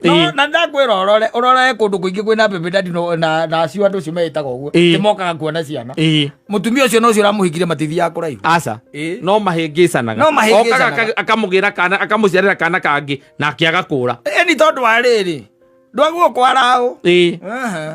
No, Ĩĩ. na ndakwĩra ũrore ũrore kũndũ kũingĩ kwĩna baby daddy na acio andũ acio meĩtaga ũguo Ĩĩ. nĩ mokaga kuona ciana Ĩĩ. Mũtumia ũcio na ũcio ũramũhikire matithiaga kũraihu. Aca. Ĩĩ. No mahĩngĩcanaga. No mahĩngĩcanaga. Okaga akamũgĩra kana akamũciarĩra kana kangĩ na akĩaga kũra. Ĩni tondũ wa rĩrĩ ndwaguo kwaraũ. Ĩĩ.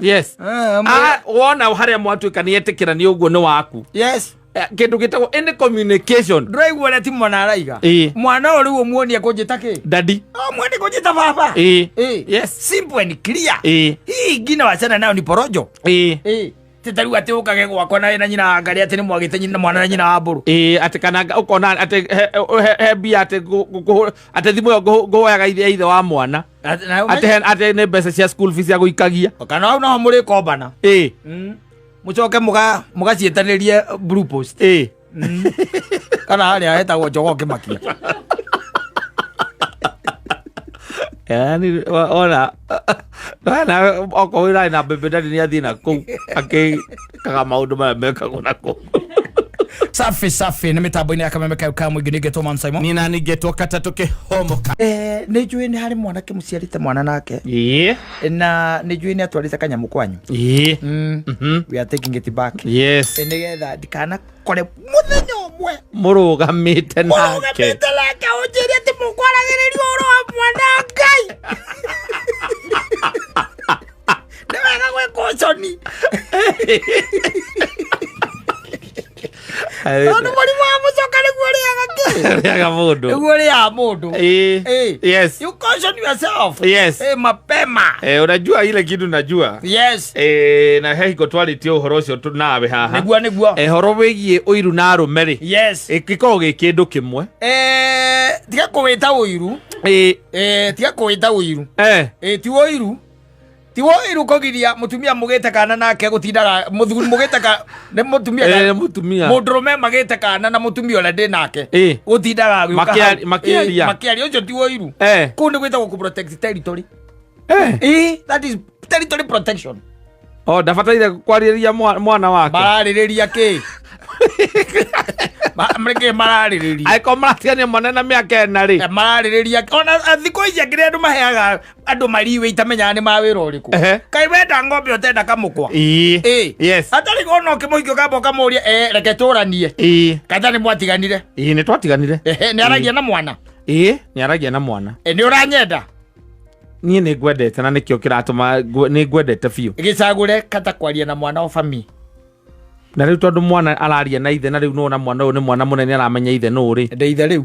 Yes. Ah, wona harĩa mwatuĩka nĩ etĩkĩra nĩ ũguo nĩ waku. Yes. Kĩndũ gĩtagwo any communication. Ndũraigua ũrĩa ti mwana araiga? Ĩĩ. Mwana ũyũ rĩu ũmuonie kũnjĩta kĩ? Daddy. Oh, muonie kũnjĩta baba. Ĩĩ. Ĩĩ. Yes. Simple and clear. Ĩĩ. Hii ingine wachana nayo ni porojo. Ĩĩ. Ĩĩ. Ti ta rĩu atĩ ũkage gwakwa na wĩna nyina wa ngarĩ atĩ nĩ mwagĩte nyina mwana na nyina wa mbũrũ. Ĩĩ, atĩ kana ũkona atĩ he mbia atĩ atĩ thimũ ĩyo ngũhoyaga ithe wa mwana. Atĩ na Atĩ atĩ nĩ mbeca cia school fees ya gũikagia. Kana hau noho mũrĩkombana. Ĩĩ. Mũcoke mũgaciĩtanĩrie blue post. Ĩĩ. Kana harĩa hetagwo njogoo kĩmakia. Yaani ona na okorwo wĩra na baby daddy nĩ athiĩ na kũu akĩkaga maũndũ maya mekagwo na kũu. Safi safi nĩ mĩtambo-inĩ ya kameme kayo ka mũingĩ nĩngetwo Man Simon. Niĩ nani ngetwo katatũ kĩhomoka. Nĩ njũĩ nĩ harĩ mwanake mũciarĩte mwana nake. Ĩĩ. Na nĩ njũĩ nĩ atwarĩte kanyamũ kwanyu. Ĩĩ. We are taking it back. Yes. Nĩgetha ndikanakore mũthenya ũmwe mũrũgamĩte nake. Mũrũgamĩte nake ũnjĩre atĩ mũkwaragĩrĩria ũhoro wa mwana Ngai. Nĩ wega gwĩka ũconi. Tondũ mũrimũ wa mũcoka nĩguo ũrĩaga kĩ? Rĩaga mũndũ. Nĩguo ũrĩaga mũndũ. Ĩĩ. Ĩĩ. Yes. You caution yourself. Yes. Ĩĩ, mapema. Unajua ile kitu najua. Yes. Na he hingo twarĩtie ũhoro ũcio nawe haha. Nĩguo, nĩguo. Ũhoro wĩgiĩ ũiru na arũme rĩ. Yes. Gĩkoragwo gĩ kĩndũ kĩmwe. Tiga kũwĩta ũiru. Ĩĩ. Tiga kũwĩta ũiru. Ti ũiru. Ti ũiru kũgiria mũtumia mũgĩte kana nake gũtindaga mũthuri mũgĩte ka nĩ mũtumia ka- Mũtumia. Mũndũrũme magĩte kana na mũtumia ũrĩa ndĩ nake. Gũtindaga agĩũka hau. Makĩaria. Makĩaria ũcio ti ũiru. Kũu nĩ gwĩtagwo kũ protect territory. That is territory protection. O, ndabataire kwarĩrĩria mwana wake. Mararĩrĩria kĩ? Nĩkĩ mararĩrĩria? Angĩkorwo maratigania mwana na mĩaka 4 rĩ. Mararĩrĩria kĩ? Ona thikũ ici akĩrĩ andũ maheaga andũ mariwe itamenyaga nĩ ma wĩra ũrĩkũ. Kaĩ wenda ng'ombe ũtenda kamũkwa? Ĩĩ. Ĩĩ. Yes. Atarĩ ona ũkĩmũhikia ũkamba ũkamũria, reke tũranie. Ĩĩ. Kaĩ nĩ mwatiganire? Ĩĩ, nĩ twatiganire. Nĩ aragia na mwana? Ĩĩ, nĩ aragia na mwana. Nĩ ũranyenda? Niĩ nĩ ngwendete na nĩkĩo kĩratũma nĩ ngwendete biũ. Gĩcagũre kata kwaria na mwana o bami. Na rĩu tondũ mwana araria na ithe, na rĩu nĩwona mwana ũyũ nĩ mwana mũnene aramenya ithe nũ rĩ. Ndĩ ithe rĩu.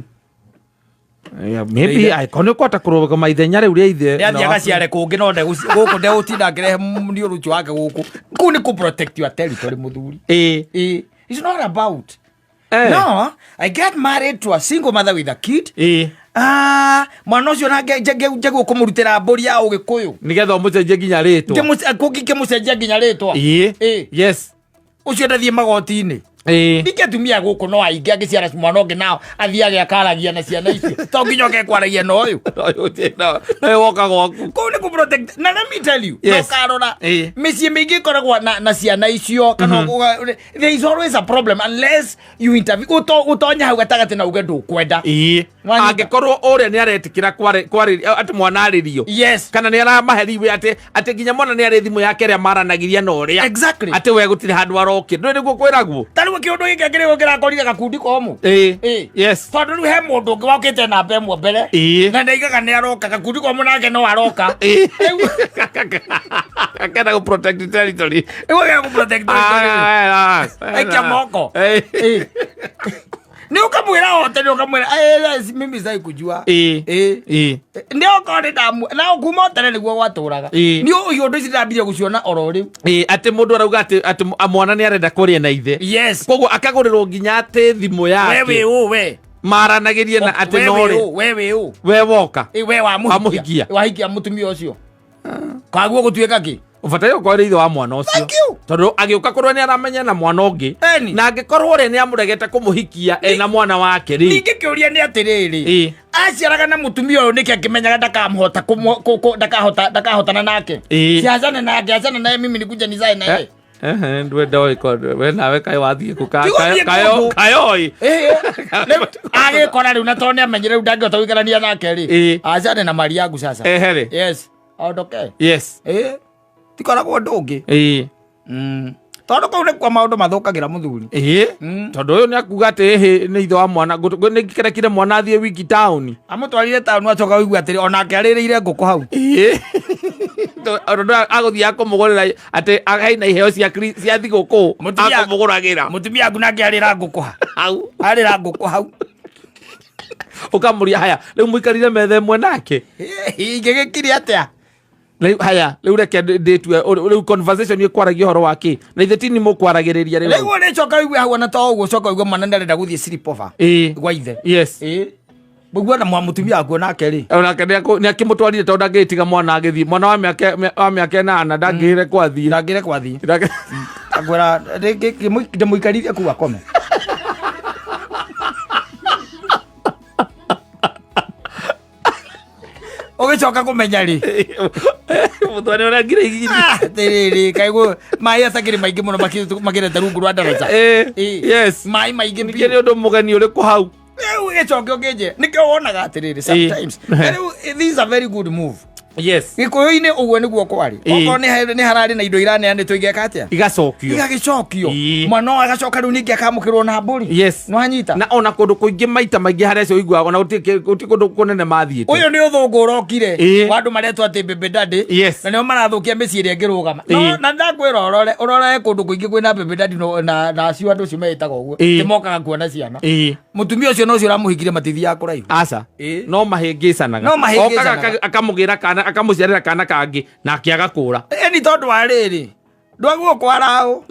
Yeah, maybe angĩkorwo nĩ ũkũhota kũrũgama ithenya rĩu rĩa ithe. Nĩ athiĩ agaciare kũngĩ, no gũkũ ndegũtinda akĩrehe mũniũrũ ũcio wake gũkũ. Kũu nĩ kũ protect your territory mũthuri. Ĩĩ. Ĩĩ. It's not about. No, I get married to a single mother with a kid. Mwana ũcio na njagwo kũmũrutĩra mbũri ya Ũgĩkũyũ. Nĩgetha ũmũcenjie nginya rĩtwa. Ngĩmũcenjia nginya rĩtwa. Ĩĩ. Ĩĩ. Yes. Ũcio ndathiĩ magoti-inĩ. Ĩĩ. Ningĩ atumia gũkũ no aingĩ angĩciara mwana ũngĩ nao athiage akaragia na ciana icio. To nginya oke kwaragia na ũyũ. Na ũyũ woka gwaku. Kũu nĩ kũ protect. Na let me tell you, Yes. no karora. Ĩĩ. Mĩciĩ mĩingĩ ĩkoragwo na ciana icio kana there is always a problem unless you intervene. Ũtonye hau gatagatĩ na uge ndũkwenda. Ĩĩ. Wanyita. Angĩkorwo ũrĩa nĩ aretĩkĩra atĩ mwana arĩrio. Yes. Kana nĩ aramaheriwe atĩ nginya mwana nĩ arĩ thimũ yake ĩrĩa maranagĩria na ũrĩa. Exactly. Atĩ we gũtirĩ handũ arokĩ. Ndũĩ nĩguo kwĩragwo? Ta rĩu kĩũndũ gĩkĩ kĩrĩa kĩrakorire gakundi komũ. Ĩĩ. Ĩĩ. Yes. Tondũ rĩu he mũndũ ũngĩ wokĩte namba ĩmwe mbere. Ĩĩ. Na ndaigaga nĩ aroka gakundi komũ nake no aroka. Ĩĩ. Akenda gũ protect territory. Rĩu agenda gũ protect territory. Aikia moko. Ĩĩ. Ĩĩ. Nĩ ũkamwĩra ote, nĩ ũkamwĩra, yes, mimi sitaki kujua. Ĩĩ. Ĩĩ. Ĩĩ. Nĩ okorwo nĩ ndamu, na kuma tene nĩguo gwatũraga. Ĩĩ. Nĩ ũyũ ũndũ ici ndambirie gũciona oro rĩu. Ĩĩ, atĩ mũndũ arauga atĩ mwana nĩ arenda kũrĩa na ithe. Yes. Koguo akagũrĩrwo nginya atĩ thimũ We yake. wĩ ũ, we? Maranagĩrie na atĩ We no wĩ rĩ. ũ, we wĩ ũ? We woka. Ĩ, we wamũhikia. Wamũhikia. Wahikia mũtumia ũcio. Kaguo gũtuĩka kĩ? Ũbataire gũkorwo arĩ ithe wa mwana ũcio. Thank you. Tondũ agĩũka kũrũa nĩ aramenya na mwana ũngĩ. Eni. Na angĩkorwo ũrĩa nĩ amũregete kũmũhikia ena mwana wake rĩ. Ningĩ kĩũria nĩ atĩrĩrĩ. Ĩ. Aciaraga na mũtumia ũyũ nĩkĩ akĩmenyaga ndakamũhota kũmũ-, kũ-, kũ-, ndakahota, ndakahotana nake. Ĩ. Siachane nake, achane naye, mimi nikuje nizae naye. Ehe, ndwenda ũĩ we nawe kaĩ wathiĩ kũ Ti gũthiĩ kũndũ. kayoi Agĩkora rĩu na tondũ nĩamenyire rĩu ndangĩhota gũikarania nake rĩ, Ĩĩ. acane na mari yangu sasa. Ehere. Yes, aondoke. Yes. Ĩĩ, tikoragwo ũndũ ũngĩ. Ĩĩ. Tondũ kũu nĩkuo maũndũ mathũkagĩra mũthuri. Ĩĩ. Tondũ ũyũ nĩ akuga atĩ ĩhĩ nĩ ithe wa mwana nĩ ngĩrekire mwana athiĩ wiki taũni. Amũtwarire taũni acoka ũigua atĩrĩ onake arĩrĩire ngũkũ hau. Ĩĩ. Tondũ agũthiĩ akũmũgũrĩra atĩ hena iheo cia cia thigũkũ akũmũgũragĩra. Mũtumia waku nake arĩra ngũkũ ha. Hau. Arĩra ngũkũ hau. Ũkamũria haya rĩu mũikarire metha ĩmwe nake. Ingĩgĩkire atĩa? Rĩu haya rĩu reke ndĩtue rĩu conversation ĩkwaragia ũhoro wa kĩ na ithe tini mũkwaragĩrĩria rĩu. Rĩu ũrĩcoka ũigue hau ona to ũguo ũcoka ũigue mwana nĩarenda gũthiĩ sleepover. Ĩĩ. Gwa ithe. Yes. Ĩĩ. Mũigua na mũtumia waku onake rĩ. Onake nĩ akĩmũtwarire tondũ ndangĩgĩtiga mwana agĩthiĩ mwana wa mĩaka 8 ndangĩrĩ kwathiĩ. Ndangĩrĩ kwathiĩ. Akwĩra ndĩmũikarithie kũu akome. Ũgĩcoka kũmenya rĩ. Mũthwa nĩ ũrangire igiri. Atĩrĩrĩ, kaĩ maĩ atakĩrĩ maingĩ mũno makĩrete rungu rwa ndaraca. Yes. Maĩ maingĩ biũ. Ningĩ nĩ ũndũ mũgeni ũrĩkũ hau? Rĩu gĩcoke ũkĩnjĩra. Nĩkĩo wonaga atĩrĩrĩ sometimes. Rĩu this is a very good move. Yes. Gĩkũyũ-inĩ ũguo nĩguo kwarĩ. Okorwo nĩ hararĩ na indo iraneanĩtwo igeka atĩa? Igacokio. Igagĩcokio. Mwana ũyũ agacoka rĩu ningĩ akamũkĩrwo na mbũri. Yes. Nĩwanyita? Na ona kũndũ kũingĩ maita maingĩ harĩa acio ũiguaga ona gũtirĩ kũndũ kũnene mathiĩte. Ũyũ nĩ ũthũngũ ũrokire. Wa andũ maretwo atĩ baby daddy. Yes. Na nĩo marathũkia mĩciĩ ĩrĩa ĩngĩrũgama. No na ndakwĩra ũrore ũrore kũndũ kũingĩ kwĩna baby daddy na acio andũ acio meĩtaga ũguo. Nĩmokaga kuona ciana. Mũtumia ũcio na ũcio ũramũhikirie matithiaga kũraihu. Aca. No mahĩngĩcanaga. No mahĩngĩcanaga. Okaga akamũgĩra kana akamũciarĩra kana kangĩ na akĩaga kũra. Ĩni tondũ wa rĩrĩ ndwaguo kwaraũ.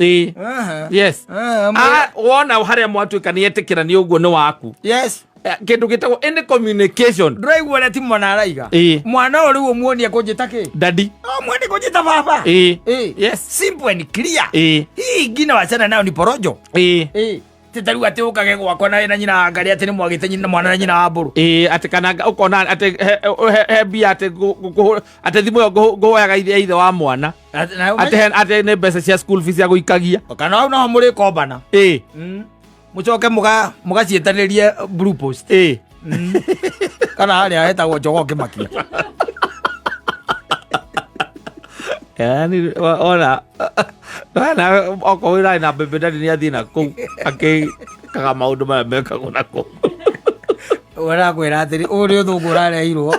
Yes. Wona harĩa mwatuĩka nĩ etĩkĩra nĩ ũguo nĩ waku. Yes. Kĩndũ gĩtagwo any communication. Ndũraigua ũrĩa ti mwana araiga. Mwana ũyũ rĩu ũmuonie kũnjĩta kĩ? Daddy. Muonie kũnjĩta baba. Yes. Simple and clear. Hii ingine wachana nayo ni porojo. Ti ta rĩu atĩ ũkage gwakwa na nyina wa ngarĩ atĩ nĩ mwagĩte nyina mwana na nyina wa mbũrũ. Atĩ kana ũkona atĩ he mbia atĩ atĩ thimũ ĩyo ngũhoyaga ithe wa mwana. Atĩ nĩ mbeca cia school fees ya gũikagia. Kana hau noho mũrĩkombana. Mũcoke mũgaciĩtanĩrie blue post. Kana harĩa hetagwo njogoo kĩmakia. Yani ona na okorwo ũrarĩ na baby daddy nĩ athiĩ na kũu akĩkaga maũndũ maya mekagwo na kũu. Ũrakwĩra atĩrĩ, ũyũ nĩ ũthũngũ ũrareheirwo.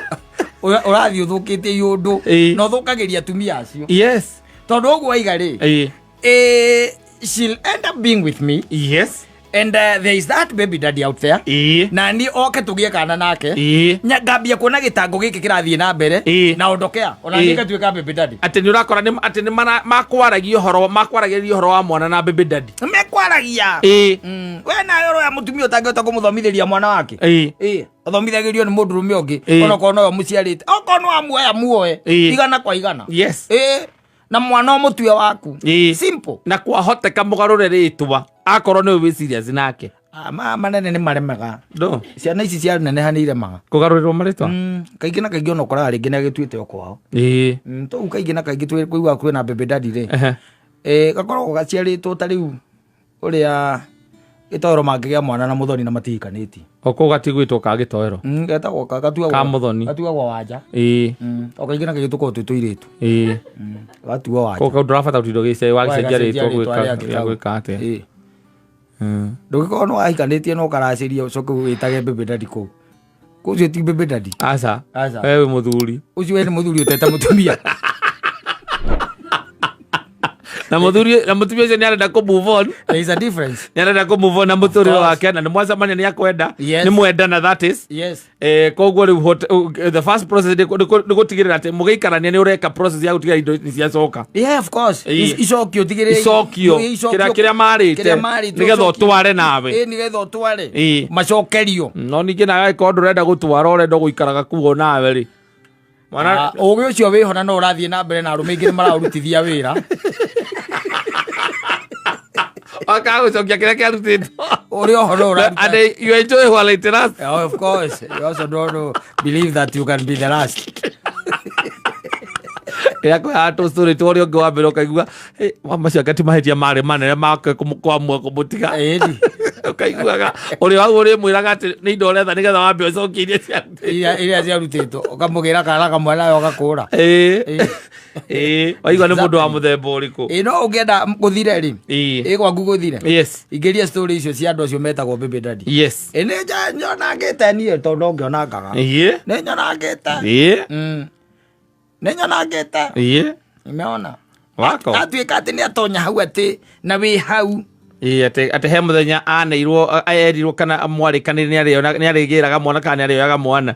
Ũrathiĩ ũthũkĩtie ũndũ na ũthũkagĩria atumia acio. Yes. Tondũ ũguo waiga rĩ, she'll end up being with me. Yes. And there is that baby daddy out there. Na ni oke tugie kana nake. Ngambia kuona gitango giki kirathie na mbere na ondokea. Ona ni gatuika baby daddy. Ati ni urakora ni ati ni makwaragia uhoro makwaragia uhoro wa mwana na baby daddy. Mekwaragia. We nayo roya mutumia utangihota kumuthomithĩria mwana wake. Athomithagĩrio nĩ mũndũrũme ũngĩ onokorwo nowe mũciarĩte. Okorwo no amuoya muoe igana kwa igana. Yes. Na mwana mũtue waku. Simple. Na kwahoteka mũgarũre rĩtwa akorwo nĩ wĩ serious nake. Manene nĩ maremaga. Ndo. Ciana ici cia neneha nĩ iremaga. Kũgarũrĩrwo marĩtwa? Kaingĩ na kaingĩ ona ũkoraga rĩngĩ nĩ agĩtuĩte o kwao. Tou kaingĩ na kaingĩ kũigua kwĩna baby daddy rĩ. Gakoragwo gaciarĩtwo ta rĩu ũrĩa gĩtoero mangĩgĩa mwana na mũthoni na matihikanĩtie. O kũu gatigwĩtwo ka gĩtoero. Getagwo gatuagwo ka mũthoni. Gatuagwo wanja. O kaingĩ na kaingĩ tũkoragwo twĩ tũirĩtu. Gatuo wanja. Kũu ndũrabatara gũtinda wagĩcenjia rĩtwa gwĩka atĩa. Ndũgĩkorwo nĩ wahikanĩtie na ũkaracĩria ũcoke wĩtage baby daddy kũu. Kũu ũcio ti baby daddy. Aca. We wĩ mũthuri. Ũcio we nĩ mũthuri ũtete mũtumia. Na mũthuri na mũtumia ũcio nĩ arenda kũ move on. There is a difference. Nĩ arenda kũ move on na mũtũrĩre wake na nĩ mwacemania nĩ akwenda. Nĩ mwendana that is. Yes. Koguo rĩu the first process nĩ gũtigĩrĩra atĩ mũgĩikarania nĩ ũreka process ya gũtigĩrĩra indo nĩ ciacoka. Yeah, of course. Icokio tigĩrĩra icokio kĩrĩa marĩte nĩgetha ũtware nawe. Nĩgetha ũtware. Macokerio. No ningĩ nawe angĩkorwo ndũrenda gũtwara ũrenda gũikaraga kuo nawe rĩ. Ũgĩ ũcio wĩho na no ũrathiĩ na mbere na arũme aingĩ nĩ maraũrutithia wĩra. Akagũcokia kĩrĩa kĩarutĩtwo. Ũrĩa ũhoro ũraruta. And you enjoy while it lasts. Oh, of course. You also don't believe that you can be the last. Ĩrĩa kwĩhaga tũcũrĩ twa ũrĩa ũngĩ wa mbere ũkaigua, "Ĩ, macio anga ti mahĩtia marĩ manene make kwamua kũmũtiga." Ĩni. Ũkaiguaga ũrĩa wau ũrĩmwĩraga atĩ nĩ indo ũretha nĩgetha wambe ũcokie iria ciarutĩtwo. Iria ciarutĩtwo ũkamũgĩra kana kamwe nawe ũgakũra. Ĩĩ. Ĩĩ. Waigua nĩ mũndũ wa mũthemba ũrĩkũ. Ĩ no ũngĩenda gũthire rĩ, Ĩĩ. ĩ gwaku gũthire, Yes. ingĩria story icio cia andũ acio metagwo baby daddy. Yes. Ĩ nĩ nyonangĩte niĩ tondũ no ngĩonangaga. Ĩĩ. Nĩ nyonangĩte. Ĩĩ. Nĩ nyonangĩte. Ĩĩ. Nimeona. Wako. Atuĩka atĩ nĩ atonya hau atĩ na wĩ hau. Ĩĩ, atĩ he mũthenya aneirwo, erirwo kana mwarĩkanĩire nĩ arĩgĩraga mwana kana nĩ arĩoyaga mwana.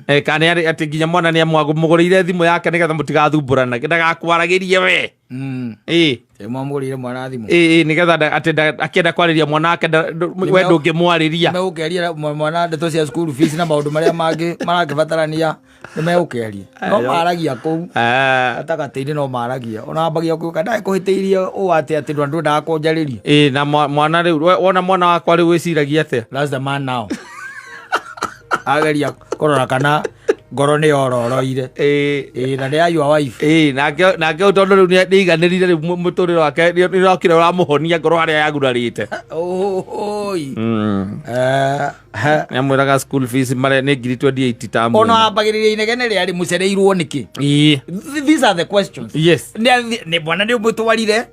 Eh, kana nĩ atĩ nginya mwana nĩ amũgũrĩire thimũ yake nĩgetha mũtigathumbũranage, ndagakwaragĩrie we. Ĩĩ. Ĩ mwamũgũrĩire mwana thimũ. Ĩĩ, nĩgetha atĩ akĩenda kwarĩria mwana wake we ndũngĩmwarĩria. Megũkĩaria mwana ndeto cia school fees na maũndũ marĩa mangĩ marakĩbatarania nĩ megũkĩaria. No maragia kũu. Gatagatĩ-inĩ no maragia. Ona wambagia kũka ndagĩkũhĩtĩirie ũũ atĩ atĩ ndwendaga kũnjarĩria. Ĩĩ, na mwana rĩu, wona mwana wakwa rĩu wĩciragia atĩa? That's the man now. Ageria kũrora kana ngoro nĩ yororoire. Ĩĩ. Ĩĩ, na nĩ ya your wife. Ĩĩ, nake tondũ rĩu nĩ aiganĩrire rĩu mũtũrĩre wake, nĩ ũrokire ũramũhonia ngoro harĩa yagurarĩte. Oi. Nĩ amwĩraga school fees marĩa nĩ ngiri 28 tamu. Ona wambagĩrĩria inegene rĩarĩ mũcereirwo nĩkĩ? Ĩĩ. These are the questions. Yes. Nĩ mwana nĩ ũmũtwarire,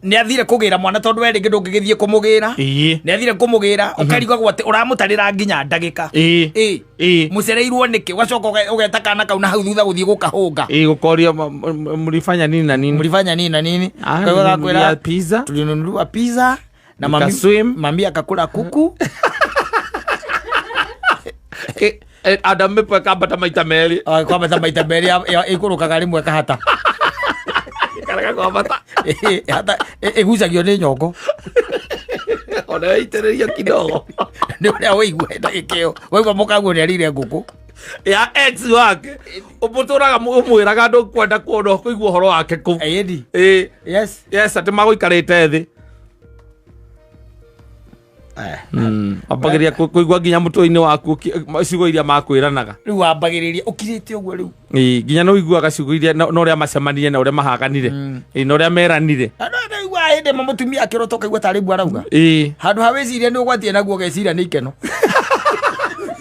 nĩ athire kũgĩra mwana tondũ we rĩngĩ ndũngĩgĩthiĩ kũmũgĩra. Ĩĩ. Nĩ athire kũmũgĩra, ũkarigagwo atĩ ũramũtarĩra nginya ndagĩka. Ĩĩ. Ĩĩ. Ĩĩ. Mũcereirwo nĩkĩ? Ũgacoka ũgeta kana kau na hau thutha gũthiĩ gũkahũnga. Ĩĩ, gũkoria mlifanya nini na nini? Mlifanya nini na nini? Ah, Kwa hivyo nilinunulia agakwĩra, pizza. Tulinunua pizza na Nikaswim. mami akakula kuku. Adam mepo akambata maita merĩ. Ah, kwambata maita merĩ ĩikũrũkaga rĩmwe kahata. Karega kwambata. Ĩ, hata, ĩgucagio nĩ nyongo. Ona ĩitĩrĩrio kidogo. Nĩ ũrĩa ũigua ndagĩka ĩyo. Waigua mũkaguo nĩ arĩire ngũkũ. Ya ex wake. Ũmũtũraga ũmwĩraga ndũkwenda kuona kũigua ũhoro wake kũu. Ĩni. Ĩ. Yes. Yes, atĩ magũikarĩte thĩ. Wambagĩrĩria kũigua nginya mũtwe-inĩ waku ciugo iria makwĩranaga. Rĩu wambagĩrĩria ũkirĩte ũguo rĩu. Ĩĩ, nginya nĩ ũiguaga ciugo iria na ũrĩa macemanirie na ũrĩa mahaganire. Ĩĩ, na ũrĩa meranire. Na no nĩ ũiguaga hĩndĩ ĩmwe mũtumia akĩrota ũkaigua tarĩ mbua arauga. Ĩĩ. Handũ ha wĩcirie nĩ ũgwatie naguo ũgeciria nĩ ikeno.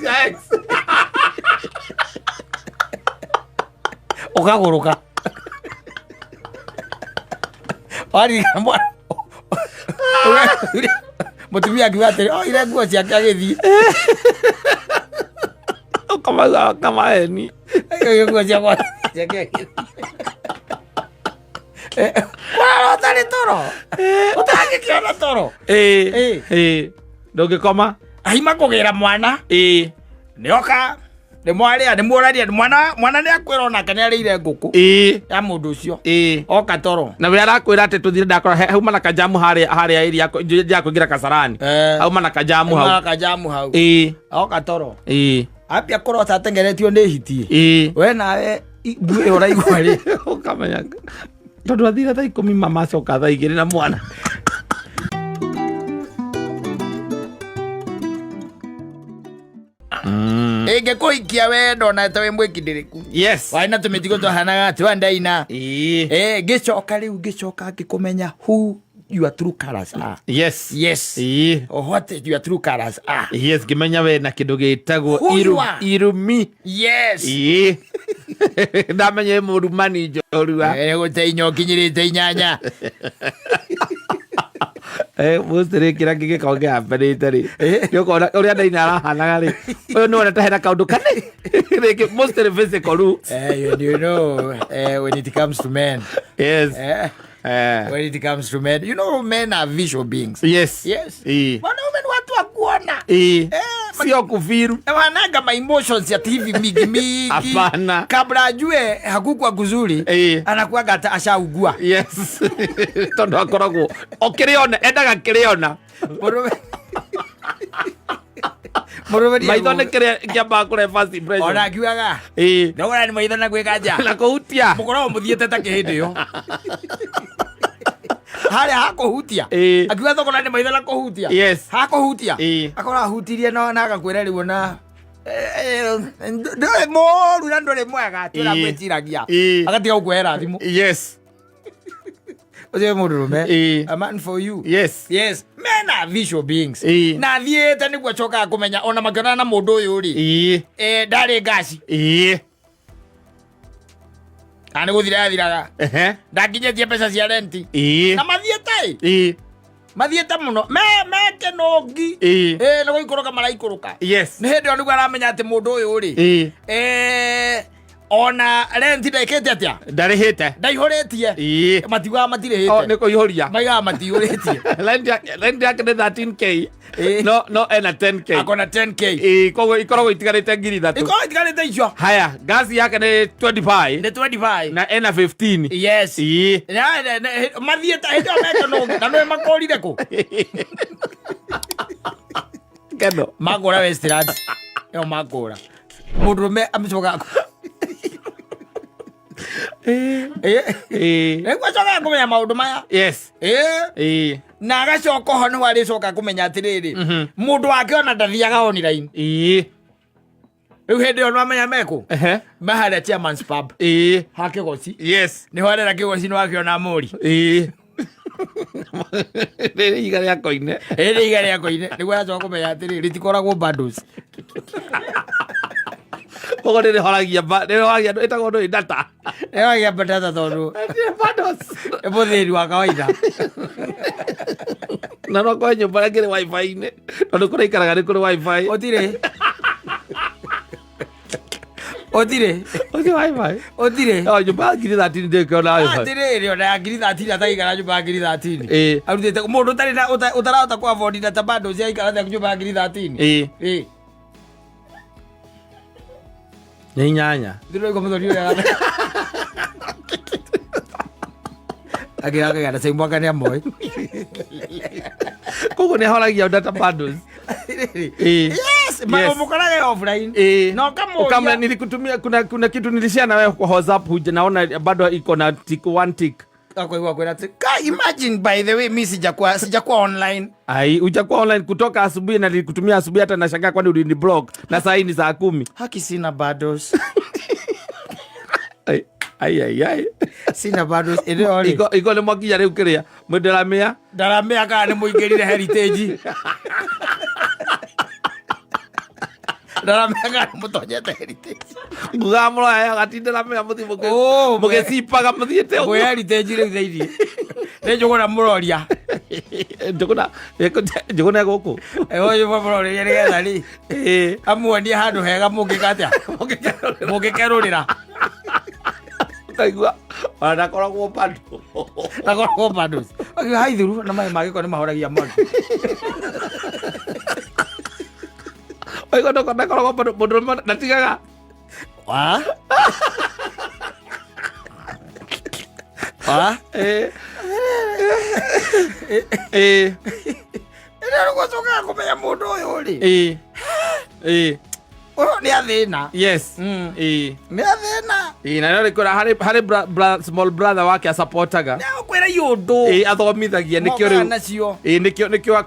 Yes. Ũkagũrũka. Waririkana mwana. Mũtumia akiuga atĩrĩ, oire nguo ciake agĩthiĩ. Ũkamauga kamaeni. Oire nguo ciakwa ciake agĩthiĩ. Ũrarota nĩ toro. Ũtangĩkĩona toro. Ĩĩ. Ĩĩ. Ĩĩ. Ndũngĩkoma? Aima kũgĩra mwana. Ĩĩ. Nĩoka. Nĩ mwarĩa, nĩ muoraria, mwana nĩ akwĩra onake nĩ arĩire ngũkũ. Ĩĩ. Ya mũndũ ũcio. Ĩĩ. Oka toro. Na we arakwĩra atĩ tũthire ndakora hauma na kajamu harĩa area ya kũingĩra Kasarani. Hauma na kajamu hau. Hauma na kajamu hau. Ĩĩ. Oka toro. Ĩĩ. Ambia kũrota atengeretio nĩ hiti. Ĩĩ. We nawe mbuĩ ĩyo ũraigua rĩ. Ũkamenya. Tondũ athire thaa 10 mama acoka thaa 2 na mwana. Ĩngĩkũhikia we ndonete wĩ mwĩkindĩrĩku. Yes. Warĩ na tũmĩtigo twahanaga atĩ wa ndaina. Ĩĩ. Ngĩcoka rĩu ngĩcoka ngĩkũmenya who your true colors are. Yes. Yes. Ĩĩ. Or what your true colors are. Yes, ngĩmenya we na kĩndũ gĩtagwo Who you are. irumi. Yes. Ĩĩ. Ndamenya wĩ mũrumani njorua. Gũte inya ũkinyĩrĩte inyanya. Mũcĩrĩ kĩrĩa kĩngĩkorwo kĩhambanĩte rĩ. Nĩ ũkona ũrĩa ndaina arahanaga rĩ. Ũyũ nĩ wona ta hena kaũndũ kane. Rĩngĩ mostly physical roots. You know, when it comes to men. Yes. When it comes to men, you know men are visual beings. Yes. Yes. Ĩĩ. Wanaume ni watu wa kuona. Ĩĩ. Sio kufiru. Wananga ma emotions ya TV mingi mingi. Hapana. Kabla ajue hakukuwa kuzuri, anakuwaga ata ashaugua. Yes. Tondu akoragwo okiriona, endaga kiriona. Mũrũme. Mũrũme nĩ Maitho nĩ kĩrĩa kĩambaga kũrehe first impression. Ona akiugaga, Ĩĩ. Thogora nĩ maitho na gwĩka nja. Na kũhutia. Mũkoragwo mũthiĩte ta kĩhĩndĩ ĩyo. Harĩa hakũhutia. Ĩĩ. Akiuga thogora nĩ maitho na kũhutia. Yes. Hakũhutia. Ĩĩ. Akorwo ahutirie na agakwĩra rĩu ona Ndũrĩ mũru na ndũrĩ mwega ti ũrĩa Ĩĩ. ngwĩciragia. Ĩĩ. Agatiga gũkũhera thimũ. Yes. Ũcio nĩ mũndũrũme. Ĩĩ. A man for you. Yes. Yes, men are visual beings. Ĩĩ. Na athiĩte nĩguo acokaga kũmenya ona makĩonana na mũndũ ũyũ rĩ. Ĩĩ. Eh, ndarĩ ngaci. Ĩĩ. Kana nĩ gũthira yathiraga. Ehe. Ndakinyĩtie mbeca cia renti. Ĩĩ. Na mathiĩte ĩ. Ĩĩ. Mathiĩte mũno. Me mekĩnũngi. Ĩĩ. Ĩ nĩ gũikũrũka maraikũrũka. Yes. Nĩ hĩndĩ ĩyo nĩguo aramenya atĩ mũndũ ũyũ rĩ. Ĩĩ. Eh, ona renti ndekĩte atĩa? Ndarĩhĩte. Ndaihũrĩtie. Ĩĩ. Matiugaga O matirĩhĩte. nĩ kũihũria. Maigaga matihũrĩtie. Rent yake nĩ 13K. Ĩĩ. No ena 10K. Akona 10K. Ĩĩ, koguo ikoragwo itigarĩte 3,000. Ikorwo itigarĩte icio. Haya, ngasi yake nĩ 25 Nĩ 25. na ena 15. Yes. Ĩĩ. Mathiĩte hĩndĩ ĩyo mekĩnũngi na nĩwe makũrire kũ? Keno. Makũra Westlands. Ĩyo makũra. Mũndũrũme amĩcokaga Ĩĩ. Ĩĩ. Nĩguo acokaga kũmenya maũndũ maya. Yes. Ĩĩ. Ĩĩ. Na agacoka oho nĩho arĩcoka kũmenya atĩrĩrĩ, mũndũ wake ona ndathiaga online. Ĩĩ. Rĩu hĩndĩ ĩyo nĩwamenya mekũ? Ehe. Me harĩa Chairman's Pub. Ĩĩ. Ha Kĩgoci. Yes. Nĩho arera Kĩgoci nĩwakĩona mũri. Ĩĩ. Rĩrĩ ihiga rĩa koine. Rĩrĩ ihiga rĩa koine. Nĩguo aracoka kũmenya atĩrĩrĩ, rĩtikoragwo bundles. Koguo nĩrĩhoragia nĩrĩhoragia ĩtagwo ndũĩ data. Rĩhoragia data tondũ Bundles. nĩ mũthĩni wa kawaida. Na no korwo nyũmba ĩngĩ nĩ wifi-inĩ tondũ kũrĩa ikaraga nĩ kũrĩ wifi. Ũtirĩ. Ũtirĩ. Ũtirĩ wifi. Ũtirĩ. O nyũmba ya 13,000 ndĩkĩona wifi. Atĩrĩrĩ ona ya 13,000 ataikara nyũmba ya 13,000. Ĩĩ. Arutĩte mũndũ ũtarĩ na ũtarahota kũ afford data bundles aikara atĩa nyũmba ya 13,000. Ĩĩ. Ĩĩ. Nĩ inyanya. Ndĩroigua mũthoni ũrĩa akĩra na cai mwaka nĩ amoĩ. Koguo nĩ ahoragia data bundles. Ĩĩ. Yes, Yes. mũkorage offline. Ĩĩ. Na ũkamũria. Ukamwambia nilikutumia kuna kitu nilishare na wewe kwa WhatsApp huja naona bado iko na tick one tick. Akaigua kwĩra atĩ, "Ka, imagine by the way mi sijakuwa online." Ai, hujakuwa online kutoka asubuhi na nilikutumia asubuhi hata nashangaa kwani ulini block na saa hii ni saa 10. Haki sina bundles. Ai, ai, ai, ai. Sina bundles. Ĩrĩ o rĩ. Iko nĩ mwakinya rĩu kĩrĩa mwĩ ndaramĩa. Ndaramĩa kana nĩ mũingĩrire Heritage. Ndaramĩa kana nĩ mũtonyete Heritage. Ngugaga mũroya gati ndaramĩa mũthiĩ Oh, mũgĩcipaga mũthiĩte ũguo. Mwĩ Heritage rĩu thĩinĩ. Nĩ Njũgũna mũroria. Njũgũna, Njũgũna e gũkũ. Ũyũ mũroria nĩgetha rĩ. Ĩĩ. Amuonie handũ hega mũngĩka atĩa? Mũngĩkerũrĩra. Ũkaigua ona ndakoragwo bado. Ndakoragwo bado. Akiuga hai thuru na maĩ ma gĩko nĩ mahoragia mwaki. Waigua ndakoragwo bado mũndũ ũrĩa ndatigaga. Wa? Wa? Ĩĩ. Ĩĩ. Ĩrĩa rĩu kũmenya mũndũ ũyũ rĩ. Ĩĩ. Ĩĩ. Ũyũ nĩ athĩna. Yes. Ĩĩ. Nĩ athĩna. Ĩĩ, na nĩ kwĩra harĩ small brother wake asapotaga. Nĩ agũkwĩra iũndũ. Ĩĩ, athomithagia nĩkĩo Mokaga rĩu. nacio. Ĩĩ, nĩkĩo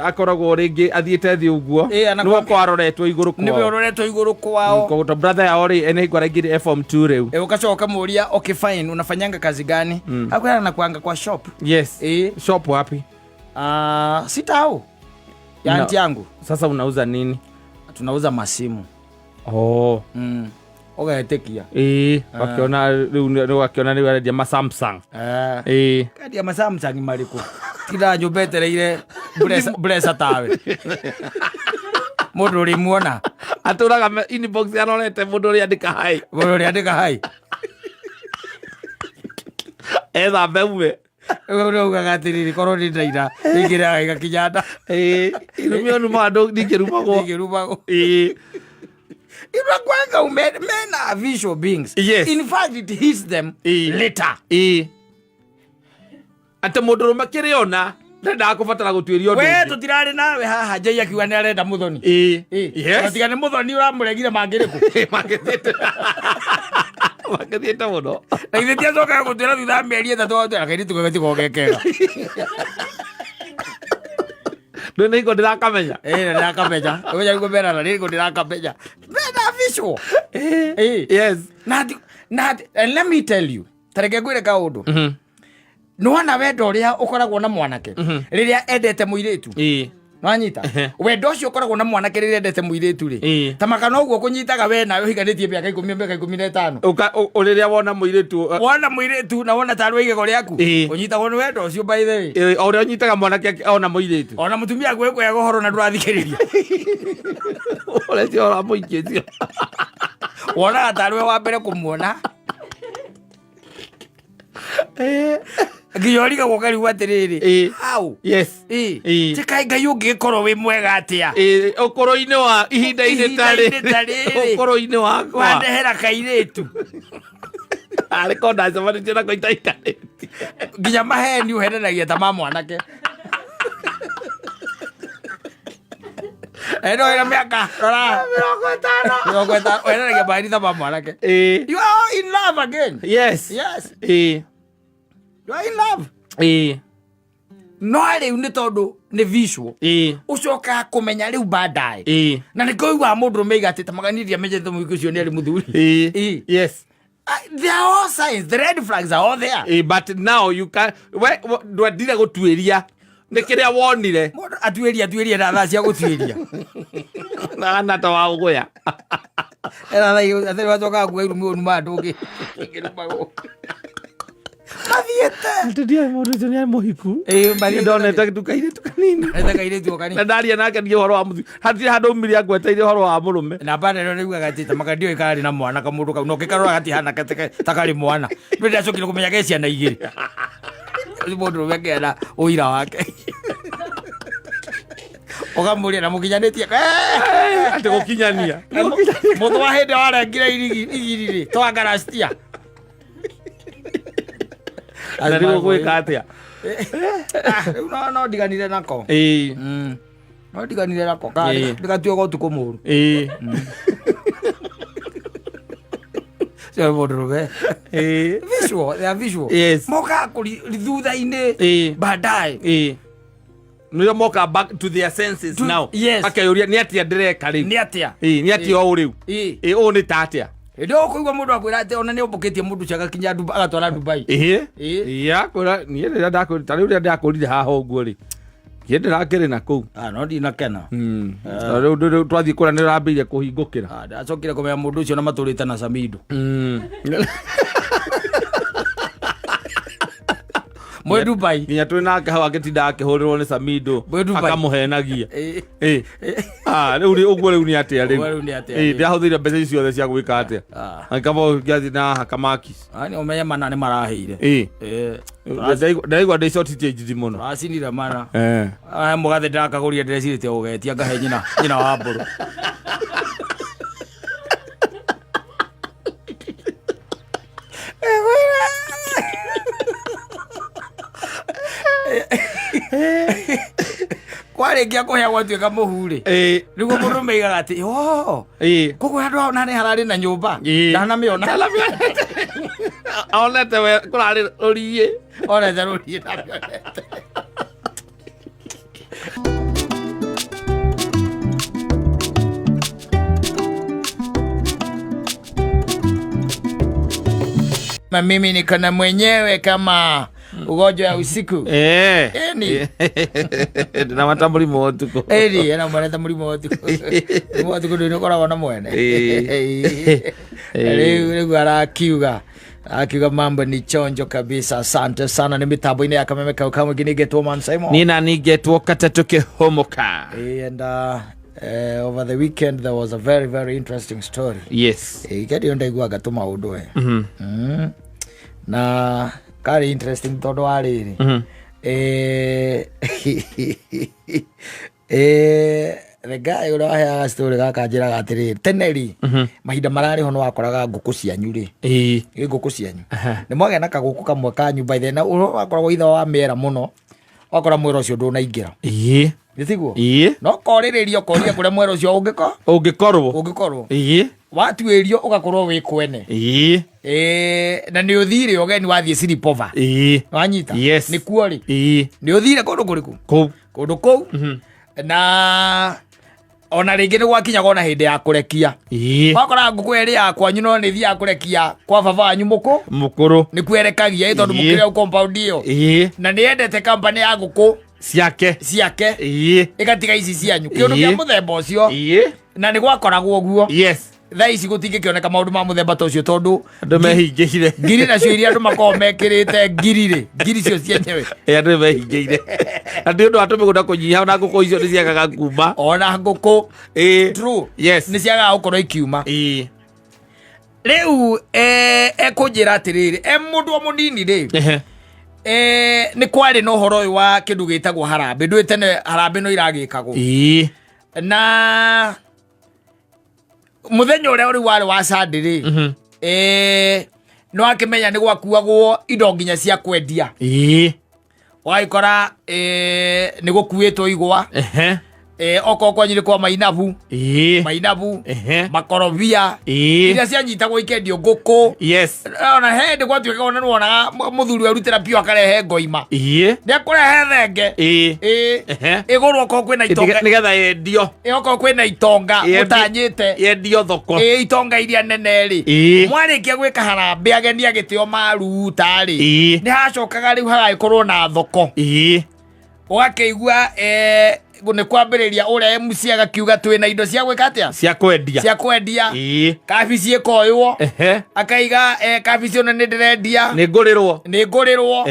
akoragwo rĩngĩ athiĩte thĩ ũguo. Ĩĩ, Nĩwe ũkoragwo aroretwo igũrũ Nĩwe kwao. ũroretwo igũrũ kwao. Koguo to brother yao rĩ, ene hingo araingĩrire form 2 rĩu. Ĩĩ, ũgacoka ũkamũria, okay fine, unafanyanga kazi gani? Akwĩra nakuanga kwa shop. Yes. Ĩĩ. Shop wapi? Sitao. Ya No. aunti yangu. Sasa unauza nini? Tunauza masimu. Oh. Ũgetĩkia. Ĩĩ, wakiona rĩu wakiona rĩu arendia ma Samsung. Ĩĩ. Kendia ma Samsung marĩkũ? Tindaga nyũmba etereire mburesa tawe. Mũndũ ũrĩmuona. Atũraga inbox arorete mũndũ ũrĩa andĩka hi. Mũndũ ũrĩa andĩka hi. Etha mbeume. Rĩu ũraugaga atĩrĩrĩ, korwo nĩ ndaira, ĩingĩraga ĩgakinya nda. Ĩĩ, irumio numa andũ ndingĩrumagwo. Ndingĩrumagwo. Ĩĩ. Inakuanga men are visual beings. Yes. In fact, it hits them Ĩĩ. later. Ĩĩ. Atĩ mũndũrũme kĩrĩa ona ndendaga kũbatara gũtuĩria ũndũ We ũngĩ. tũtirarĩ nawe haha Jay akiuga nĩ arenda mũthoni. Ĩĩ. Ĩĩ. Yes. Tiga nĩ mũthoni ũramũregire mangĩrĩkũ. Mangĩthiĩte. Mangĩthiĩte mũno. Na githĩ ti acokaga gũtwĩra thutha wa mĩeri 3 atwĩra kairĩtu gaka tiko gekega. Ndũĩ nĩ hingo ndĩrakamenya. Ĩĩ, na ndĩrakamenya. Ũmenye nĩguo merana, nĩ hingo ndĩrakamenya. Visual. Eh. Yes. Na and let me tell you, tareke ngwĩre kaũndũ. Nĩwona wendo ũrĩa ũkoragwo na mwanake rĩrĩa endete mũirĩtu? Nwanyita wendo ũcio ũkoragwo na mwanake rĩrĩa endete mũirĩtu rĩ, ta maka noguo kũnyitaga we nawe ũhikanĩtie mĩaka 10, mĩaka 15. Rĩrĩa wona mũirĩtu Wona mũirĩtu na wona tarĩ igego rĩaku, ũnyitagwo nĩ wendo ũcio, by the way. O ũrĩa ũnyitaga mwanake ona mũirĩtu. Ona mũtumia gwĩkũyaga ũhoro na ndũrathikĩrĩria. Ũrĩa ũramũikĩtie. Wonaga tarĩ we wa mbere kũmuona, nginya ũrigagwo ũkarigwo atĩrĩrĩ, how? Yes. Tĩkai Ngai ũngĩgĩkorwo wĩ mwega atĩa? Ũkũrũ-inĩ wa ihinda-inĩ ta Ihinda-inĩ ta rĩrĩ, rĩrĩ. Ũkũrũ-inĩ wakwa. Wandehera kairĩtu. Arĩ ko ndacemanĩtie nako itaikarĩtie. Nginya maheni ũhenanagia ta ma mwanake eno ĩna mĩaka rora 50. 50, ũhenanagia maheni ta ma mwanake. You are in love again. Yes. Yes. You are in love. No rĩu nĩ tondũ nĩ visual, ũcokaga kũmenya rĩu baadaye. Na nĩkĩo ũiguaga mũndũ rũme aiga atĩ tamaganiria menyete mũhiki ũcio nĩ arĩ mũthuri. Yes. They are all signs. The red flags are all there. But now you can we ndwendire gũtuĩria nĩ kĩrĩa wonire. Mũndũ atuĩria atuĩria na thaa cia gũtuĩria. Na ta wa ũgũya. Ena thaa atĩ wacokaga kuga irumi ũru ma andũ ũngĩ mathiĩte. Atĩ ndiũĩ mũndũ ũcio nĩ arĩ mũhiku. Mathiĩte. Ndonete tukairĩtu kanini. Ete kairĩtu o kanini. Na ndaria nake ndiĩ ũhoro wa mũthuri, hatirĩ handũ umire angweteire ũhoro wa mũrũme. Na bana ĩno nĩugaga atĩ tamaka ndiũĩ karĩ na mwana kamũndũ kau, no kĩkarora gatihana ta karĩ mwana, nĩ ndacokire kũmenya ge ciana igĩrĩ. Ũcio mũndũ rũme akĩana ũira wake ũkamũria na mũkinyanĩtie. Atĩ gũkinyania. Mũthũ wa hĩndĩ warengire irigi igiri rĩ twangarastia. Na rĩu ũgwĩka atĩa? Rĩu no ndiganire nako. No ndiganire nako. Ndĩgatuĩka ũtukũ mũru. Cio mũndũ rũme. Visual, they are visual. Yes. Mokaga kũri thutha-inĩ, baadaye. Nĩo moka back to their senses now. Yes. Akeyũria nĩ atĩa ndĩreka rĩu. Nĩ atĩa? Nĩ atĩa ũũ rĩu? Ũũ nĩ ta atĩa? Hĩndĩ ĩyo ũkũigua mũndũ akwĩra atĩ ona nĩ ũmbũkĩtie mũndũ ũcio agakinya Dubai, agatwara Dubai. Ya kwĩra niĩ rĩrĩa ndakũrire, ta rĩu rĩrĩa ndakũrire haha ũguo rĩ, niĩ ndĩrakĩrĩ na kũu. Ah, no ndinakena. Ta rĩu twathiĩ kũrĩa nĩ ũrambĩire kũhingũkĩra. Ah, ndacokire kũmenya mũndũ ũcio na matũrĩte na Samido. Mwĩ Dubai. Nginya twĩ nake hau agĩtinda akĩhũrĩrwo nĩ Samido Mwĩ Dubai. akamũhenagia. Ah, rĩu rĩ ũguo rĩu nĩ atĩa rĩu? Ũguo rĩu nĩ atĩa rĩu? Ndĩrahũthĩire mbeca ici ciothe cia gwĩka atĩa? Angĩkaba ngĩathiĩ na haha kamaki. Ah, nĩ ũmenye mana nĩ maraheire. Ndaigua ndĩ short changed mũno. Tũracinire mana. Aya mũgathe ndakagũria ndĩrecirĩtie gũgetia ngahe nyina wa mbũrũ. Kwarĩkia kũhĩa gwatuĩka mũhu rĩ, nĩguo mũndũ meigaga atĩ o koguo handũ hao na nĩ hararĩ na nyũmba. Ndanamĩona. Onete we kũrarĩ rũriĩ. Onete rũriĩ ndamĩonete. Na mimi niko na mwenyewe kama ugonjwa ya usiku. Eni. Ndĩna mata mũrimũ wa ũtukũ. Eni ena mwene ta mũrimũ wa ũtukũ. Mũrimũ wa ũtukũ ndũrĩ ũkoragwo na mwene. Rĩu arakiuga mambo ni chonjo kabisa. Asante sana nĩ mĩtambo-inĩ ya Kameme kau kamwe nginĩngetwo Man Simon. Niĩ na ningetwo katatũ kĩhũmũka. And over the weekend there was a very very interesting story. Yes. Ikerio ndaiguaga tũmaũndũ we. Na karĩ interesting tondũ wa rĩrĩ. The guy ũrĩa waheaga story gaka anjĩraga atĩrĩrĩ, tene rĩ, mahinda mararĩ ho nĩ wakoraga ngũkũ cianyu rĩ, ĩ ngũkũ cianyu nĩ mwagĩa na kagũkũ kamwe kanyu by the na ũrĩa wakoragwo ithe wa mĩera mũno, wakora mwĩra ũcio ndũnaingĩra. Nĩ tiguo? No korĩrĩria ũkoria kũrĩa mwera ũcio Ũngĩkorwo. Ũngĩkorwo. Watuĩrio ũgakorwo wĩ kwene. Na nĩ ũthire ũgeni wathiĩ Siripova. Wanyita? Yes. Nĩ kuo rĩ? Nĩ ũthire kũndũ kũrĩkũ? Kũu. Kũndũ kũu. Na Ona rĩngĩ nĩ gwakinyaga ona hĩndĩ ya kũrekia. Wakoraga ngũkũ ĩrĩ ya kwanyu no nĩ thiaga kũrekia kwa baba wanyu mũkũ. Mũkũrũ. Nĩ kwerekagia ĩ tondũ mũkĩrĩ hau compound ĩyo. Na nĩ yendete company ya ngũkũ Ciake. Ciake. Ĩgatiga ici cianyu. Kĩũndũ kĩa mũthemba ũcio. Na nĩ gwakoragwo ũguo. Yes. Thaa ici gũtingĩkĩoneka maũndũ ma mũthemba ta ũcio tondũ andũ mehingĩire. Ngiri nacio iria andũ makoragwo mekĩrĩte ngiri rĩ, ngiri cio cienyewe. Andũ mehingĩire. Na nĩ ũndũ wa tũmĩgũnda kũnyiha na ngũkũ icio nĩ ciagaga kuma. Ona ngũkũ. True. Yes. Nĩ ciagaga gũkorwo ikiuma. Rĩu ekũnjĩra atĩrĩrĩ, mũndũ o mũnini rĩ, nĩ kwarĩ na ũhoro ũyũ wa kĩndũ gĩtagwo harambĩ. Ndũĩ tene harambĩ no iragĩkagwo. Na mũthenya ũrĩa rĩu warĩ wa Sunday rĩ, no akĩmenya nĩ gwakuagwo indo nginya cia kwendia. Ũgagĩkora nĩ gũkuĩtwo igwa. Okorwo kwanyu nĩ kwa mainabu. Mainabu. Makorobia. Iria cianyitagwo ikendio ngũkũ. Yes. Ona he hĩndĩ gwatuĩka ona nĩwonaga mũthuri arutĩra piũ akarehe ngoima. Nĩ akũrehe thenge. Ĩgũrwo okorwo kwĩna itonga. Nĩgetha yendio. Okorwo kwĩna itonga ũtanyĩte. Yendio thoko. Itonga iria nene rĩ. Mwarĩkia gwĩka harambĩ ageni agĩtĩo maruta rĩ. Nĩ hacokaga rĩu hagagĩkorwo na thoko. Ũgakĩigua, nĩ kwambĩrĩria ũrĩa MC agakiuga twĩna indo cia gwĩka atĩa? Cia kwendia. Cia kwendia. Kabici ĩkoywo. Akaiga, kabici ĩno nĩ ndĩrendia. Nĩ ngũrĩrwo. Nĩ ngũrĩrwo.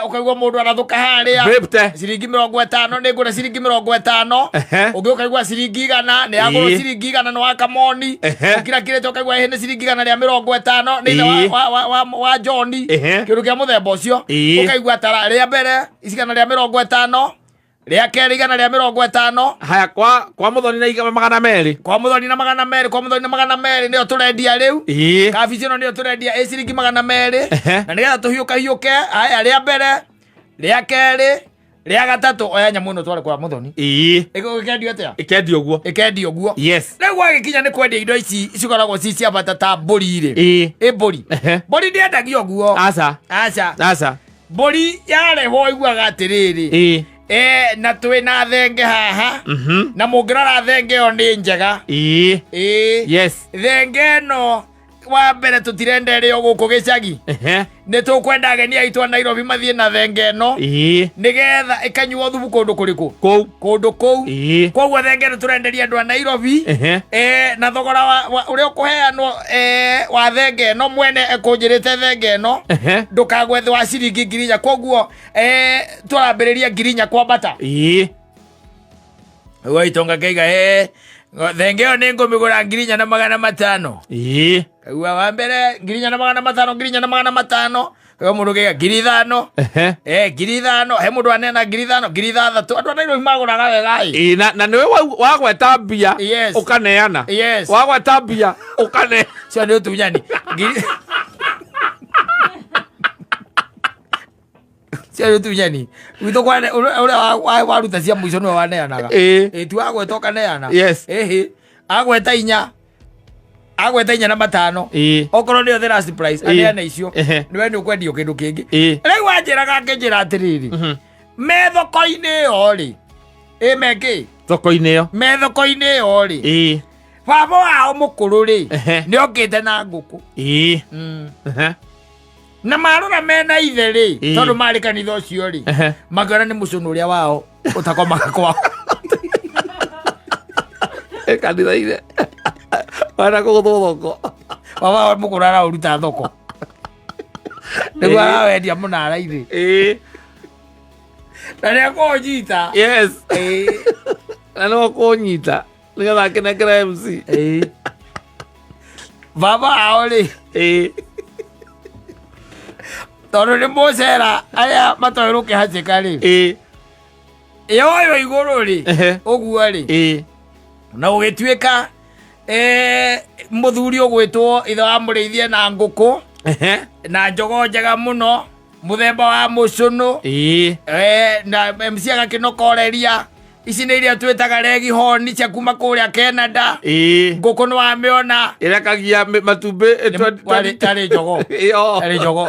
Ũkaigua mũndũ arathũka harĩa. Bĩbte. Ciringi mĩrongo ĩtano, nĩ ngũra ciringi mĩrongo ĩtano. Ũngĩ ũkaigua ciringi igana, nĩ yagũrwo ciringi igana nĩ wa Kamoni. Ũkirakirĩte ũkaigua ĩhĩ nĩ ciringi igana rĩa mĩrongo ĩtano, nĩ ithe wa John. Kĩndũ kĩa mũthemba ũcio. Ũkaigua tara rĩa mbere, igana rĩa mĩrongo ĩtano. Rĩa kerĩ igana rĩa mĩrongo ĩtano. Haya, kwa Muthoni na igana magana merĩ. Kwa Muthoni na magana merĩ, kwa Muthoni na magana merĩ nĩyo tũrendia rĩu. Kabici ĩno nĩyo tũrendia ĩ ciringi magana merĩ. Na nĩgetha tũhiũkahiũke, haya rĩa mbere, rĩa kerĩ, rĩa gatatũ, oya nyamũ ĩno tware kwa Muthoni. Ĩkendio atĩa? Ĩkendio ũguo. Ĩkendio ũguo. Yes. Rĩu gwagĩkinya nĩ kwendia indo ici cikoragwo ci cia bata ta mbũri rĩ. Ĩ mbũri. Mbũri ndĩendagio ũguo. Aca. Aca. Aca. Mbũri yarehwo iguaga atĩrĩrĩ. Na twĩna thenge haha. Na mũngĩrora thenge ĩyo nĩ njega. Yes. Thenge ĩno wa mbere tũtirenda ĩrĩo gũkũ gĩcagi. Nĩ tũkwenda ageni aitũ a Nairobi mathiĩ na thenge ĩno. Nĩgetha ĩkanyuo thubu kũndũ kũrĩkũ? Kũu. Kũndũ kũu. Koguo thenge ĩno tũrenderia andũ a Nairobi. Na thogora ũrĩa ũkũheanwo, wa thenge ĩno, mwene ekũnjĩrĩte thenge ĩno. Ndũkagwe thĩ wa ciringi ngiri inya. Koguo, tũrambĩrĩria ngiri inya kwambata. Ũguo itonga kaiga, thenge ĩyo nĩ ngũmĩgũra ngiri inya na magana matano. Kaigua wa mbere ngiri inya na magana matano, ngiri inya na magana matano. Kaigua mũndũ kaiga ngiri ithano. Ngiri ithano. He mũndũ anena ngiri ithano, ngiri ithathatũ. Andũ a Nairobi magũraga wega ĩ. Na nĩwe wagweta mbia, Yes. ũkaneana. Yes. Wagweta mbia, ũkane- Cio nĩ ũtunyani. Ngiri- Cio nĩ ũtunyani. Gwitũ kwa ũrĩa waruta cia mũico nĩwe waneanaga. Ti wagweta ũkaneana. Yes. Ĩhĩ. Agweta inya. Agweta inya na matano. Okorwo nĩyo the last price, aneana icio. Nĩwe nĩ ũkwendio kĩndũ kĩngĩ. Rĩu wanjĩraga akĩnjĩra atĩrĩrĩ. Me thoko-inĩ ĩyo rĩ. Me kĩ? Thoko-inĩ ĩyo. Me thoko-inĩ ĩyo rĩ. Baba wao mũkũrũ rĩ, nĩ okĩte na ngũkũ. Na marora mena ithe rĩ, tondũ marĩ kanitha ũcio rĩ, makĩona nĩ mũcũnũ ũrĩa wao ũtakomaga kwao. Kanitha ithe. Wana kũgũthwo thoko. Baba wao mũkũrũ araũruta thoko. Nĩguo arawendia mũnara-inĩ. Na nĩ akũnyita. Yes. Na nĩ akũnyita. Nĩgetha akenekere MC. Baba wao rĩ. Tondũ nĩ mũcera arĩa matoĩ rũkĩhacĩka rĩ. Yoyo igũrũ rĩ. Ũguo rĩ. Na gũgĩtuĩka, mũthuri ũgwĩtwo ithe wa mũrĩithia na ngũkũ. Na njogoo njega mũno, mũthemba wa mũcũnũ. Na MC agakĩnokoreria. Ici nĩ iria twĩtaga regi honi cia kuma kũrĩa Canada. Ngũkũ nĩ wamĩona. Ĩrekagia matumbĩ, Nĩ tarĩ njogoo. Ĩyo. Tarĩ njogoo.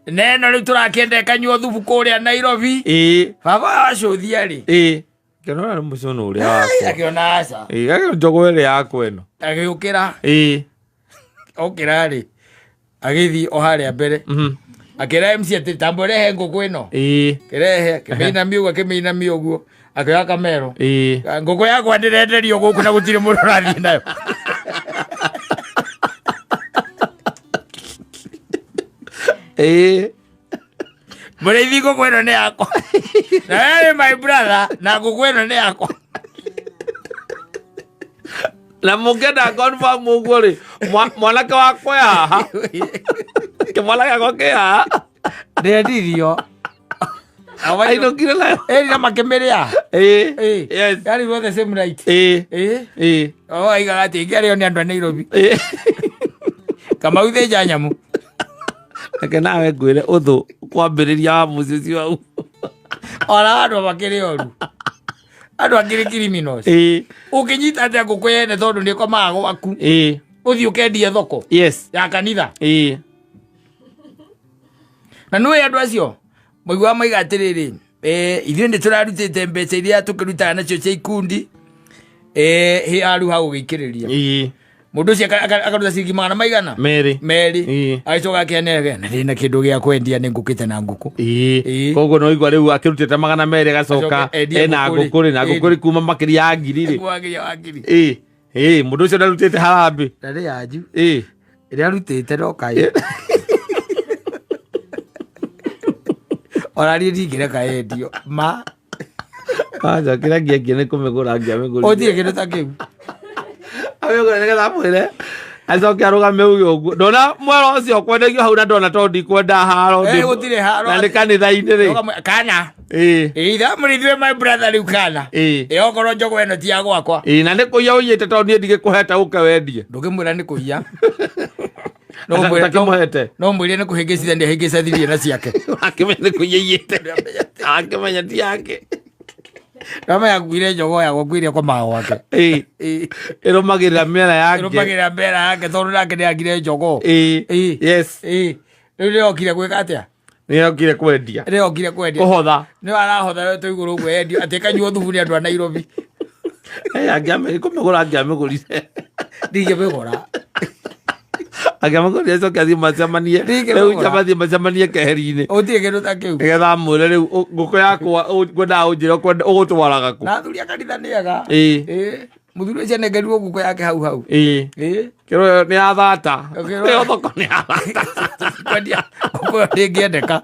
Neno rĩu tũrakĩenda ĩkanyuo thubu kũrĩa Nairobi. Baba wacũthia rĩ. Akĩona nĩ mũcũnũ ũrĩa wakwa. Akĩona aca. Ĩĩ, akĩona njogo ĩrĩa yakwa ĩno. Agĩũkĩra. Ĩĩ. Okĩra rĩ, agĩthiĩ o harĩa mbere. Akĩra MC atĩ tamba ũrehe ngũkũ ĩno. Ĩĩ. Kĩrehe, akĩmĩinamia ũguo, akĩmĩinamia ũguo. Akĩoya kamero. Ĩĩ. Ngũkũ yakwa ndĩrenderio gũkũ na gũtirĩ mũndũ ũrathiĩ nayo. Ĩĩ. Mũrĩithi, ngũkũ ĩno nĩ yakwa. Na wewe my brother, na ngũkũ ĩno nĩ yakwa. Na mũngĩenda confirm ũguo rĩ, mwanake wakwa e haha. Kĩmwana gĩakwa kĩ haha. Ndĩrendirio. Ainũkire nayo. Ĩri na makĩmĩrĩa. Ĩĩ. Ĩĩ. Yes. Yarĩirwo the same night. Ĩĩ. Ĩĩ. Ĩĩ. O aigaga atĩ ĩngĩarĩo nĩ andũ a Nairobi. Ĩĩ. Kamau thĩnja nyamũ. Reke nawe ngwĩre ũthũ kwambĩrĩria wa mũciĩ ũcio hau. Ona andũ makĩrĩ oru. Andũ akĩrĩ criminals. Ĩĩ. Ũngĩnyita atĩa ngũkũ yene tondũ nĩ ĩkomaga gwaku. Ĩĩ. Ũthiĩ ũkendie thoko Yes. ya kanitha. Ĩĩ. Na nĩũĩ andũ acio maiguaga maiga atĩrĩrĩ, ithuĩ nĩ tũrarutĩte mbeca iria tũkĩrutaga nacio cia ikundi, hĩ aru ha gũgĩikĩrĩria. Ĩĩ. Mũndũ ũcio akaruta ciringi magana maigana? Merĩ. Merĩ. Ĩĩ. Agĩcoka akĩanĩrĩra na ndĩna kĩndũ gĩa kwendia, nĩ ngũkĩte na ngũkũ. Ĩĩ. Ĩĩ. Koguo no igua rĩu akĩrutĩte 200 agacoka Acoke endie ena ngũkũ rĩ. ngũkũ rĩ, na ngũkũ rĩ kuma makĩria ya ngiri rĩ. Kwagĩria wa ngiri. Ĩĩ. Ĩĩ, mũndũ ũcio ndarutĩte harambĩ. Na nĩ yanju. Ĩĩ. Ĩrĩa arutĩte no kaĩ. Ona niĩ ndingĩreka endio. Ma. Aca, kĩrĩa ngĩendia nĩ kũmĩgũra angĩamĩgũrire. Ũtirĩ kĩndũ ta kĩu. Amĩgũre nĩgetha amwĩre acoke arũgame uge ũguo, ndona mwero ũcio kwendagio hau na ndona tondũ ndikwenda haro. Gũtirĩ haro. Na nĩ kanitha-inĩ rĩ. Kana. Ĩĩ. Ĩĩ, mũrĩithi we my brother rĩu kana. Ĩĩ. Ĩĩ, okorwo njogo ĩno ti ya gwakwa. Ĩĩ, na nĩ kũiya ũiyĩte tondũ niĩ ndigĩkũhete ũke wendie. Ndũngĩmwĩra nĩ kũiya. Ũtakĩmũhete. No mwĩre nĩ kũhĩngĩcithania hĩngĩcithirie na ciake. Akĩmenya nĩ kũiya iyĩte, akĩmenya ti yake. Ndamenya akuire njogo yakwa nguire ĩkomaga gwake. Ĩĩ. Ĩĩ. Ĩrũmagĩrĩra mĩena yake. Ĩrũmagĩrĩra mbera yake tondũ nake nĩ agire njogo. Ĩĩ. Ĩĩ. Yes. Ĩĩ. Rĩu nĩokire gwĩka atĩa? Nĩokire kwendia. Nĩokire kwendia. Kũhotha. Nĩ arahotha we igũrũ ũguo endio atĩ kanyuo thubu nĩ andũ a Nairobi. Kũmĩgũra angĩamĩgũrire. Ndingĩmĩgũra. Angĩamĩgũrire acoke athiĩ macemanie. Ndingĩmĩgũra. Rĩu njamba athiĩ macemanie keheri-inĩ. Gũtirĩ kĩndũ ta kĩu. Nĩgetha amwĩre rĩu ngũkũ yakwa ngwendaga ũnjĩre ũgũtwaraga kũ. Na athuri a kanitha nĩ ega. Ĩĩ. Ĩĩ. Mũthuri ũcio anengerirwo ngũkũ yake hau hau. Ĩĩ. Ĩĩ. Kĩro ĩyo nĩ ya thata. Kĩro- Ĩyo thoko nĩ ya thata. Kwendia ngũkũ ĩyo ndĩngĩendeka.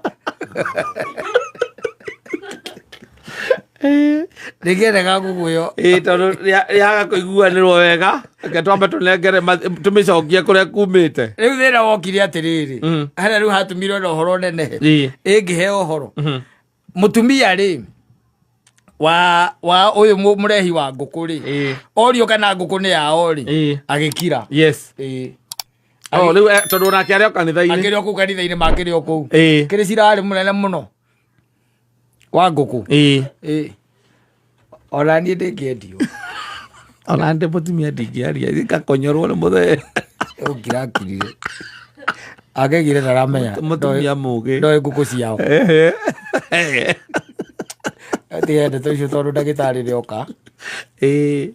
Ndĩngĩendeka ngũkũ ĩyo. Ĩĩ, tondũ rĩaga kũiguanĩrwo wega, reke twambe tũnengere tũmĩcokie kũrĩa kumĩte. Rĩu thĩna wokire atĩrĩrĩ. Harĩa rĩu hatumirwo na ũhoro nenehe. Ĩĩ. Ĩngĩheo ũhoro. Mũtumia rĩ wa ũyũ mũrehi wa ngũkũ rĩ. Ĩĩ. Orio kana ngũkũ nĩ yao rĩ. Ĩĩ. Agĩkira. Yes. Ĩĩ. Oh, rĩu tondũ onake arĩ o kanitha-inĩ. Akĩrĩ o kũu kanitha-inĩ makĩrĩ o kũu. Ĩĩ. Kĩrĩ cira warĩ mũnene mũno wa ngũkũ. Ĩĩ. Ĩĩ. Ona niĩ ndĩngĩendio. Ona ndĩ mũtumia ndingĩaria, ngakonyorwo nĩ mũthee. Ũngirakirire. Akegire ndaramenya. Mũtumia mũgĩ. Ndoĩ ngũkũ ciao. Ehe. Tige ndeto icio tondũ ndagĩtarĩ nĩoka. Ĩĩ.